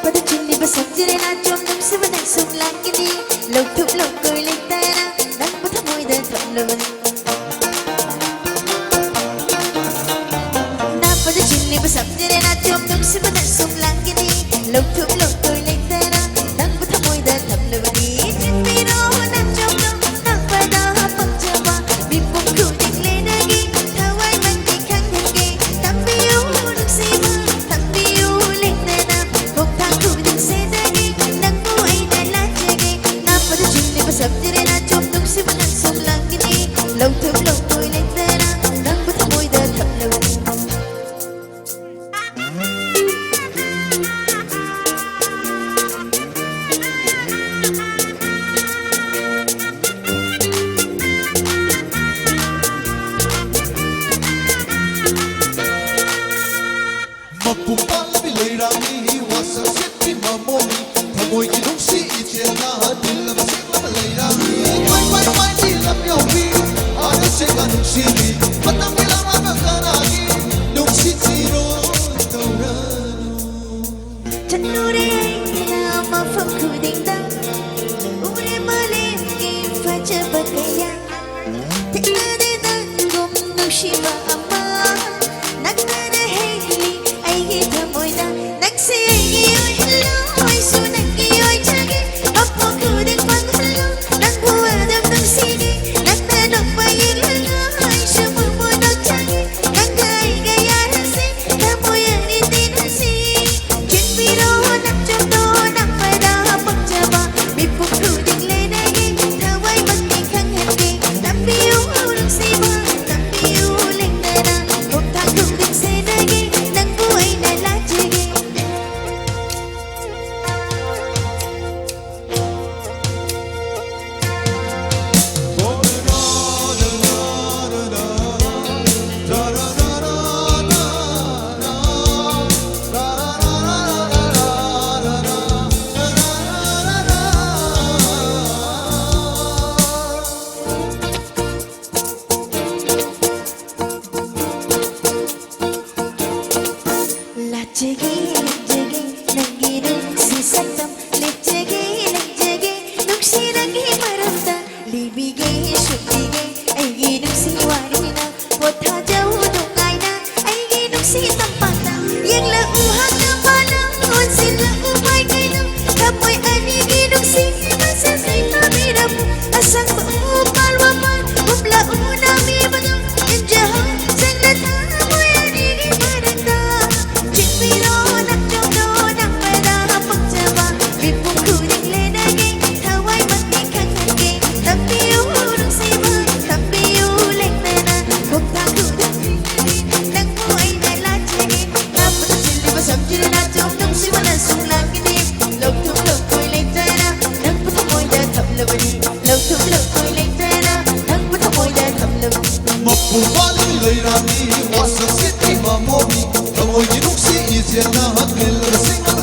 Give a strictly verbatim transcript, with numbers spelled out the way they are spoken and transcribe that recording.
ꯅꯥꯞꯄꯗ ꯆꯤꯜꯂꯤꯕ ꯁꯝꯖꯤꯔꯦ ꯅꯥꯆꯣꯝ ꯅꯨꯡꯁꯤꯕ ꯅꯪ ꯁꯨꯝ ꯂꯥꯛꯀꯅꯤ꯫ ꯂꯧꯊꯣꯛꯂꯣ ꯀꯣꯏ ꯂꯩꯇꯅ ꯅꯪꯕꯨ ꯊꯃꯣꯏꯗ ꯊꯝꯂꯕꯅꯤ꯫ ꯅꯥꯞꯄꯗ ꯆꯤꯜꯂꯤꯕ ꯁꯝꯖꯤꯔꯦ ꯅꯥꯆꯣꯝ ꯅꯨꯡꯁꯤꯕ ꯅꯪ ꯁꯨꯝ ꯂꯥꯛꯀꯅꯤ꯫ ꯂꯧꯊꯣꯛꯂꯣ ꯀꯣꯏ ꯂꯩꯇꯅ ꯅꯪꯕꯨ ꯊꯃꯣꯏꯗ ꯊꯝꯂꯕꯅꯤ꯫ ꯆꯤꯟꯕꯤꯔꯣ ꯅꯥꯆꯣꯝꯗꯣ ꯅꯥꯞꯄꯗ ꯄꯥꯝꯖꯕ ꯃꯤꯄꯨꯝ ꯈꯨꯗꯤꯡ ꯂꯦꯟꯅꯒꯦ꯫ ꯊꯋꯥꯏꯃꯛꯀꯤ ꯈꯪꯍꯟꯒꯦ꯫ ꯇꯝꯕꯤꯌꯨ ꯅꯨꯡꯁꯤꯕ ꯇꯝꯕꯤꯌꯨ ꯂꯦꯡꯗꯅ ꯈꯣꯡꯊꯥꯡ ꯈꯨꯗꯤꯡ ꯁꯦꯟꯅꯒꯦ꯫ ꯅꯪꯕꯨ ꯑꯩꯅ ꯂꯥꯠꯆꯒꯦ꯫ ꯅꯥꯞꯄꯗ ꯆꯤꯜꯂꯤꯕ ꯁꯝꯖꯤꯔꯦ ꯅꯥꯆꯣꯝ ꯅꯨꯡꯁꯤꯕ ꯅꯪ ꯁꯨꯝ ꯂꯥꯛꯀꯅꯤ꯫ ꯂꯧꯊꯣꯛꯂꯣ ꯀꯣꯏ ꯂꯩꯇꯅ ꯅꯪꯕꯨ ꯊꯃꯣꯏꯗ ꯊꯝꯂꯕꯅꯤ꯫ ꯃꯄꯨꯡ ꯄꯥꯜꯂꯕꯤ ꯂꯩꯔꯥꯡꯅꯤ ꯋꯥꯁꯛ ꯁꯦꯠꯄꯤ ꯃꯃꯣꯅꯤ꯫ ꯊꯃꯣꯏꯒꯤ ꯅꯨꯡꯁꯤ ꯏꯆꯦꯜꯅ ꯇꯤꯜꯂꯕ ꯁꯦꯡꯂꯕ ꯂꯩꯔꯥꯡꯅꯤ꯫ ꯄꯥꯏ ꯄꯥꯏ ꯄꯥꯏꯕꯤ ꯂꯝ ꯌꯧꯕꯤ ꯑꯥꯗ ꯁꯦꯡꯅ ꯅꯨꯡꯁꯤꯕꯤ꯫ ꯃꯇꯝꯒꯤ ꯂꯝ ꯑꯃ ꯀꯅꯥꯒꯤ ꯅꯨꯡꯁꯤꯠ ꯁꯤꯔꯣ ꯇꯧꯔꯅꯨ꯫ ꯆꯠꯂꯨꯔꯦ ꯑꯩꯅ ꯃꯐꯝ ꯈꯨꯗꯤꯡꯗ, ꯎꯔꯦ ꯃꯥꯂꯦꯝꯒꯤ ꯐꯖꯕ ꯀꯌꯥ꯫ ꯊꯦꯡꯅꯗꯦ ꯅꯪꯒꯨꯝ ꯅꯨꯡꯁꯤꯕ ꯑꯃ, ꯅꯪꯅ ꯍꯦꯜꯂꯤ ꯑꯩꯒꯤ ꯊꯃꯣꯏꯗ꯫ ꯅꯪꯁꯦ ꯑꯩꯒꯤ ꯑꯣꯏꯍꯜꯂꯣ, ꯑꯩꯁꯨ ꯅꯪꯒꯤ ꯑꯣꯏꯖꯒꯦ꯫ ꯃꯐꯝ ꯈꯨꯗꯤꯡ ꯐꯪꯍꯜꯂꯣ, ꯅꯪꯕꯨ ꯑꯗꯨꯝ ꯅꯨꯡꯁꯤꯒꯦ꯫ ꯅꯪꯅ ꯅꯣꯛꯄ ꯌꯦꯡꯂꯒ ꯑꯩꯁꯨ ꯃꯨꯟ ꯃꯨꯟ ꯅꯣꯛꯆꯒꯦ꯫ ꯅꯪꯒ ꯑꯩꯒ ꯌꯥꯔꯁꯤ, ꯊꯃꯣꯏ ꯑꯅꯤ ꯇꯤꯟꯅꯁꯤ꯫ ꯆꯤꯟꯕꯤꯔꯣ ꯅꯥꯆꯣꯝꯗꯣ ꯅꯥꯞꯄꯗ ꯄꯥꯝꯖꯕ ꯃꯤꯄꯨꯝ ꯈꯨꯗꯤꯡ ꯂꯦꯟꯅꯒꯦ꯫ ꯊꯋꯥꯏꯃꯛꯀꯤ ꯈꯪꯍꯟꯒꯦ꯫ ꯇꯝꯕꯤꯌꯨ ꯅꯨꯡꯁꯤꯕ ꯇꯝꯕꯤꯌꯨ ꯂꯦꯡꯗꯅ ꯈꯣꯡꯊꯥꯡ ꯈꯨꯗꯤꯡ ꯁꯦꯟꯅꯒꯦ꯫ ꯅꯪꯕꯨ ꯑꯩꯅ ꯂꯥꯠꯆꯒꯦ꯫ ꯂꯥꯠꯆꯒꯦ, ꯂꯥꯠꯆꯒꯦ꯫ ꯅꯪꯒꯤ ꯅꯨꯡꯁꯤ ꯁꯛꯇꯝ ꯂꯦꯞꯆꯒꯦ, ꯂꯦꯞꯆꯒꯦ, ꯅꯨꯡꯁꯤ ꯅꯪꯒꯤ ꯃꯔꯝꯗ ꯂꯤꯕꯤꯒꯦ, ꯁꯨꯝꯕꯤꯒꯦ, ꯑꯩꯒꯤ ꯅꯨꯡꯁꯤ ꯋꯥꯔꯤꯅ ꯄꯣꯊꯥꯖꯧ ꯅꯨꯡꯉꯥꯏꯅ ꯑꯩꯒꯤ ꯅꯨꯡꯁꯤ ꯇꯝꯄꯥꯛꯇ꯫ ꯌꯦꯡꯂꯛꯎ ꯍꯥꯟꯅ ꯃꯥꯅ ꯑꯣꯟꯁꯤꯜꯂꯛꯎ ꯃꯥꯏꯀꯩꯗ, ꯊꯃꯣꯏ ꯑꯅꯤꯒꯤ ꯅꯨꯡꯁꯤ ꯃꯁꯛ ꯁꯩꯊꯥꯕꯤꯔꯝꯃꯨ꯫ ꯑꯁꯪꯕ ꯎꯄꯥꯜ ꯋꯥꯄꯥꯜ ꯍꯨꯝꯂꯛꯎ ꯅꯥꯃꯤꯕꯗ, ꯏꯟꯖꯍꯧ ꯆꯪꯅ ꯊꯃꯣꯏ ꯑꯅꯤꯒꯤ ꯃꯔꯛꯇ꯫ ꯆꯤꯡꯕꯤꯔꯣ ꯅꯪꯗꯧꯅꯣ ꯅꯝꯕꯗ ꯄꯛꯆꯕ, ꯃꯤꯄꯨꯝ ꯈꯨꯗꯤꯡ ꯂꯦꯟꯅꯒꯦ, ꯊꯋꯥꯏꯃꯛꯇꯤ ꯈꯪꯍꯟꯒꯦ꯫ ꯇꯝꯕꯤꯌꯨ ꯅꯨꯡꯁꯤꯕ, ꯇꯝꯕꯤꯌꯨ ꯂꯦꯡꯗꯅ, ꯈꯣꯡꯊꯥꯡ ꯈꯨꯗꯤꯡ ꯅꯪꯕꯨ ꯑꯩꯅ ꯂꯥꯠꯆꯒꯦ꯫ ꯅꯥꯄꯨ ꯊꯝꯖꯤꯜꯂꯤꯕ ꯁꯝꯖꯤꯜ ꯅꯥꯆꯣꯝ ꯅꯨꯡꯁꯤꯕꯅ ꯁꯨꯝ ꯂꯥꯡꯒꯅꯤ꯫ ꯂꯧꯊꯣꯛ ꯂꯧꯊꯣꯏ ꯂꯩꯇꯅ ꯅꯪꯕꯨ ꯊꯃꯣꯏꯗ ꯊꯝꯂꯕꯅꯤ꯫ ꯂꯧꯊꯣꯛ ꯂꯧꯊꯣꯏ ꯂꯩꯇꯅ ꯅꯪꯕꯨ ꯊꯃꯣꯏꯗ ꯊꯝꯂꯕꯅꯤ꯫ ꯃꯄꯨꯡ ꯐꯥꯅ ꯂꯩꯔꯥꯡꯒꯤ ꯋꯥꯁꯛ ꯁꯤꯠꯄꯤ ꯃꯃꯣꯝꯅꯤ꯫ ꯊꯃꯣꯏꯒꯤ ꯅꯨꯡꯁꯤ ꯏꯆꯦꯜꯅ ꯍꯛꯂꯦꯜꯂꯁꯤꯡꯅ